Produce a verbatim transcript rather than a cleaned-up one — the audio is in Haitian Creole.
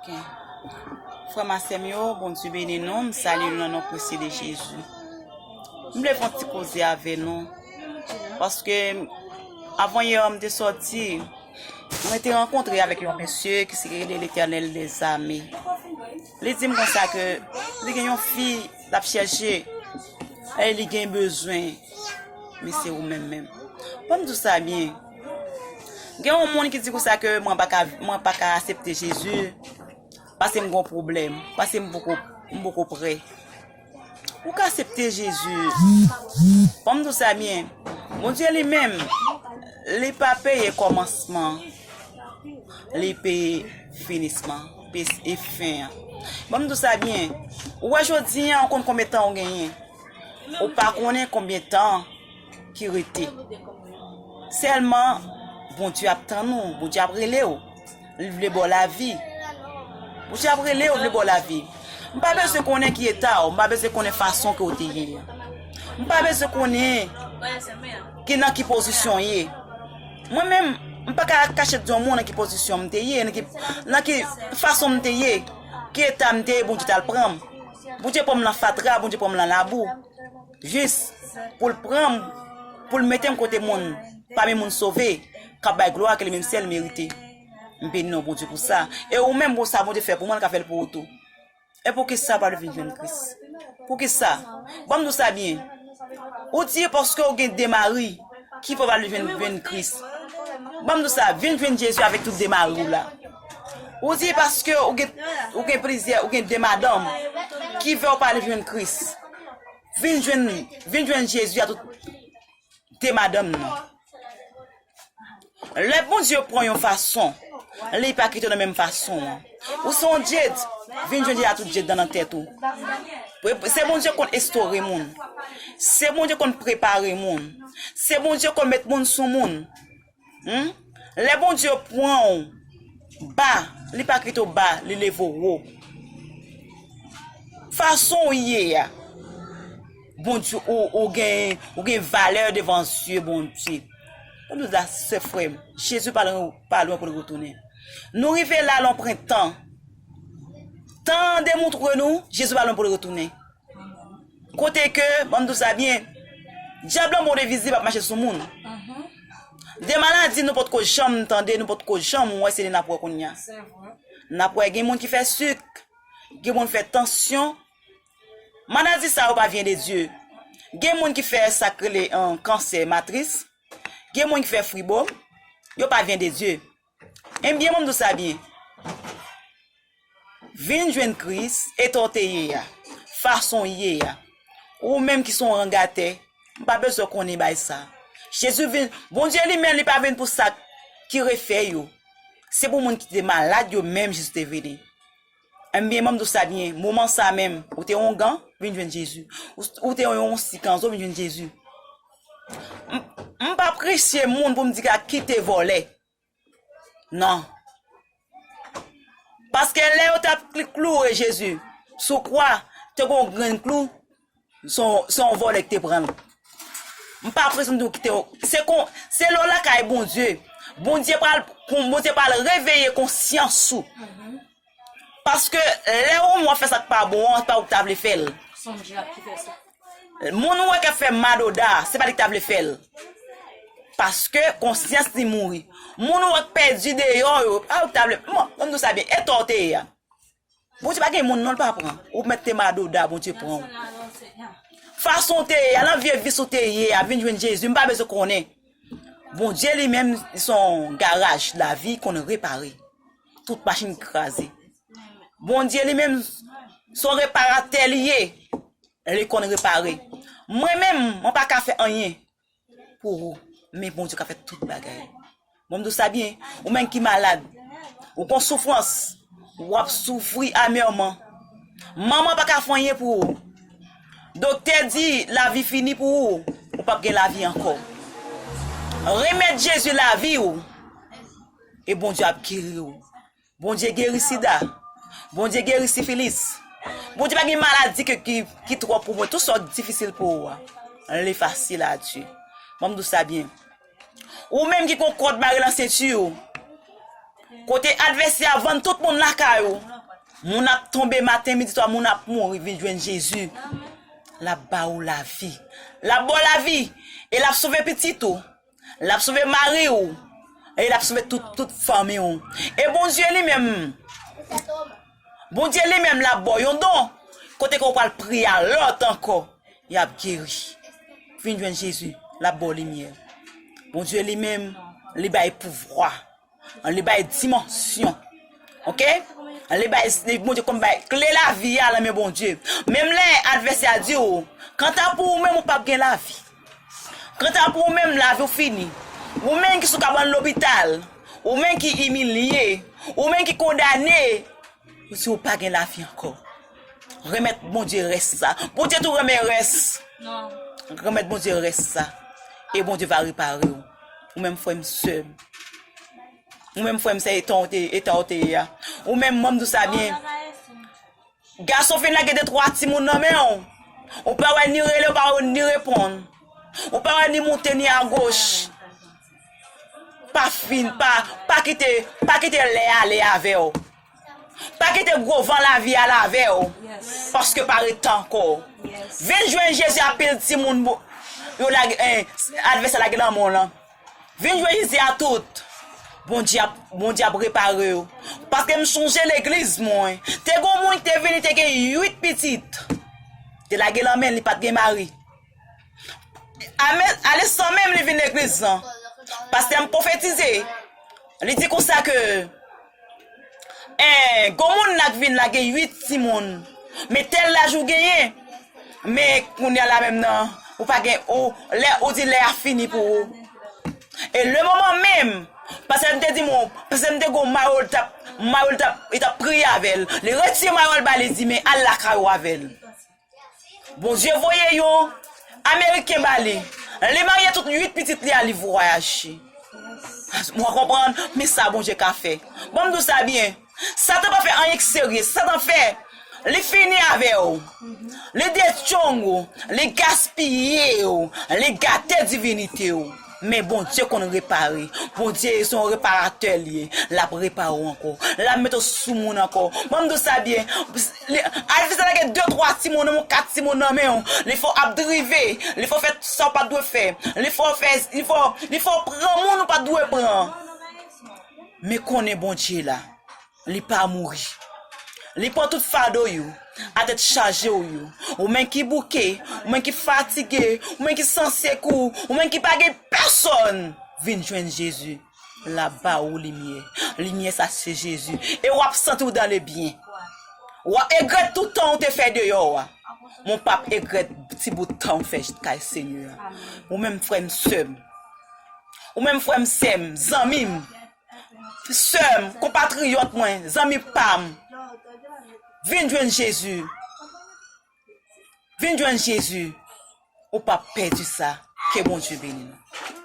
Ok. Frè m ak sè m yo, Bondye beni nou, m salye nou nan non presye de Jezi. M vle fè yon ti koze avè nou, paske avan yè m te sòti, mwen te rankontre avèk yon mesye ki se rele Letènèl dèzame. Li di m konsa ke li gen yon fi l ap chèche, e li gen bezwen, men se ou menm menm. Ban m di w sa byen. Gen yon moun ki di konsa ke mwen pa ka, mwen pa ka aksepte Jezi, paske m gon pwoblèm, paske m poko, m poko prè. Ou ka aksepte Jezi. Ban m di w sa byen. Bondye li menm, li pa peye kòmansman, li peye finisman, pe-, e fen an. Ban m di w sa byen. Ou wè jodi an, ou konn konbyen tan ou genyen. Ou pa konnen konbyen tan ki rete. Sèlman, Bondye ap tann ou, Bondye ap rele w. Li vle ba w lavi. Bondye ap rele w, li vle ba w lavi. M pa bezwen konnen ki eta w, m pa bezwen konnen fason ke w te ye an. M pa bezwen konnen ki, nan ki pozisyon w ye. Mwen menm, m pa ka kache di yon moun nan ki pozisyon m te ye, nan ki, nan ki fason m te ye, ki eta m te ye, Bondye t al pran m. Bondye pran m nan fatra, Bondye pran m nan labou. Jis pou l pran m, pou l mete m kote moun, pami moun sove, k ap bay glwa ke li menm sèl merite. M beni non Bondye pou sa. E ou menm, pou sa Bondye fè pou mwen, l ka fè l pou ou tou. E poukisa w pa vle vin jwenn Kris? Poukisa? Ban m di w sa byen. Ou di paske w gen de mari ki fè w pa vle vin jwenn Kris. Ban m di w sa, vin jwenn Jezi avèk tout de mari w la. Ou di paske ou gen, ou gen plizyè, ou gen de madanm ki fè w pa vle jwenn Kris. Vin jwenn, vin jwenn Jezi a tout de madanm nan. Lè Bondye pran yon fason, li pa kite w nan menm fason an. Ou se yon djed, vin jwenn djed a tout djed nan, nan tèt ou. Se Bondye konn estore moun. Se Bondye konn prepare moun. Se Bondye konn met moun sou moun. Hmm? Lè Bondye pran w ba, li pa kite w ba, li leve w wo. Fason w ye a, Bondye, ou, ou gen, ou gen valè devan zye Bondye. Ban m di w sa, sè, frè m, Jezi pa lwen, pa lwen pou l retounen. Nou rive la, l on pran tan. Tan an demontre nou, Jezi pa lwen pou l retounen. Kote ke, ban m di w sa byen, dyab lan bon de vizib ap mache sou moun. De maladi nou potko janm tande, nou potko janm wè, se li n ap wè kounye a. N ap wè gen moun ki fè sik, gen moun fè tansyon. Maladi sa yo pa vyen de Dye. Gen moun ki fè sa k rele, an, kansè matris. Gen moun ki fè fribwòm. Yo pa vyen de Dye. Ebyen, ban m di w sa byen. Vin jwenn Kris, eta w te ye a, fason w ye a. Ou menm ki se yon rangatè, m pa bezwen konnen bagay sa. Jezi vin, Bondye li menm, li pa vin pou sa ki refè yo. Se pou moun ki te malad yo menm Jezi te vini. Ebyen, ban m di w sa byen, moman sa menm, ou te ongan, vin jwenn Jezi. Ou, ou te yon sikanzo, vin jwenn Jezi. M, m pa preche moun pou m di ka kite vòlè. Non. Paske lè yo t ap kli-, kloure Jezi sou kwa, te gon grenn klou, se yon, se yon vòlè ki te pran l. M pa presanti w kite w. Se kon, se lè w lakay Bondye. Bondye pral, Bondye pral reveye konsyans ou. Paske lè ou menm w ap fè sa k pa bon an, se pa ou ki ta vle fè l. Sonje ak ki fè sa. Moun ou wè k ap fè madoda, se pa li ki ta vle fè l. Paske konsyans li mouri. Moun ou wè k pèdi deyò yo, pa ou ki ta vle. Bon, ban m di w sa byen, eta w te ye a. Bondye pa gen moun non, l pa pran. Ou mèt te madoda, Bondye pran w. Fason w te ye a, nan vye vis ou te ye a, vin jwenn Jezi, m pa bezwen konnen. Bondye li menm, se yon garaj lavi konn repare. Tout machin ki kraze. Bondye li menm, se yon reparatè li ye. Li konn repare. Mwen menm, mwen pa ka fè anyen pou ou, men Bondye ka fè tout bagay. Bon, m di w sa byen, ou menm ki malad, ou gon soufrans, w ap soufri amèman. Manman pa ka fè anyen pou ou. Doktè di lavi fini pou ou, ou p ap gen lavi ankò. Remèt Jezi lavi w, e Bondye ap geri w. Bondye geri sida. Bondye geri sifilis. Bondye pa gen maladi ke, ki, ki twòp pou mwen. Tout sa k difisil pou ou a, li fasil a Dye. Ban m di w sa byen. Ou menm ki gon kòd mare nan senti w, Kote advèsè a vann tout moun lakay ou. Moun ap tonbe maten, midi, swa, moun ap mouri, vin jwenn Jezi. L ap ba ou lavi. L ap ba w lavi. E l ap sove pitit ou. L ap sove mari w. E l ap sove tout, tout fanmi w. E Bondye li menm, Bondye li menm l ap ba w yon don. Kote ke w pral priye a lòt ankò, y ap geri. Vin jwenn Jezi, l ap ba w limyè. Bondye li menm, li bay pouvwa. Li bay dimansyon. Oke? Li bay, Bondye konn bay kle lavi a nan men Bondye. Menm lè advèsè a di w, kanta pou ou menm, ou p ap gen lavi. Kanta pou ou menm, lavi w fini. Ou menm ki sou kabann lopital, ou menm ki imilye, ou menm ki kondane, ou di ou pa gen lavi ankò. Remèt Bondye rès sa. Bondye tou renmen rès. Remèt Bondye rès sa. E Bondye va repare w. Ou menm frè m, sè m. Ou menm frè m, se eta w te, eta w te ye a. Ou menm manm di w sa byen. Gason fin lage de twa timoun nan men w. Ou pa wè ni rele, ou pa wè ni reponn. Ou pa wè ni moute ni agoch. Pa fin, pa, pa kite, pa kite lè ale avè w. Pa kite gwo van lavi a lave w. Paske pa ret tan ankò. Vin jwenn Jezi, anpil timoun bo-, yo lage, eh, advèsè lage nan men w lan. Vin jwenn Jezi a tout. Bondye ap, Bondye ap repare w. Paske m sonje legliz mwen. Te gon moun ki te vini, te gen uit pitit. Te lage nan men l, li pa t gen mari. Ame-, ale san menm li vin legliz lan. Pastè m pwofetize. Li di konsa ke, eh, gon moun la k vin la gen uit timoun. Men tèl laj ou genyen. Men kounye a la menm nan, ou pa gen, ou, lè, ou di lè a fini pou ou. E le moman menm, pastè m te di mwen, pastè m te gon mayo l t ap, mayo l t ap, li t ap priye avè l. Li retire mayo l ba li, di, men al lakay ou avè l. Bondye voye yon Ameriken ba li. Li marye tout uit pitit li a, li vwayaje. Mwen konprann, men sa Bondye ka fè. Ban m di w sa byen. Satan pa fè anyen k serye. Satan fè, li fini avè w. Li detyong ou. Li gaspiye w. Li gate divinite w. Men Bondye konn repare. Bondye se yon reparatè li ye. L ap repare w ankò. L ap mete w sou moun ankò. Ban m di w sa byen. Li, advèsè la gen de twa timoun, yon kat timoun nan men w. Li fè w ap drive. Li fè w fè sa w pa t dwe fè. Li fè w fè, li fè w, li fè w pran moun ou pa t dwe pran. Men konnen Bondye la. Li pa mouri. Li pran tout fado yo, a tèt chaje w yo. Ou menm ki bouke, ou menm ki fatige, ou menm ki san sekou, ou menm ki pa gen pèsonn, vin jwenn Jezi. L ap ba ou limyè. Limyè sa se Jezi. E w ap santi w dans le bien. W ap egrèt tout tan ou te fè deyò a. Men w p ap egrèt ti bout tan ou fè kay Senyè a. Ou menm frè m, sè m. Ou menm frè m, sè m, zanmi m. Sè m, konpatriyòt mwen, zanmi pa m, vin jwenn Jezi. Vin jwenn Jezi. Ou p ap pèdi sa. Ke Bondye beni nou.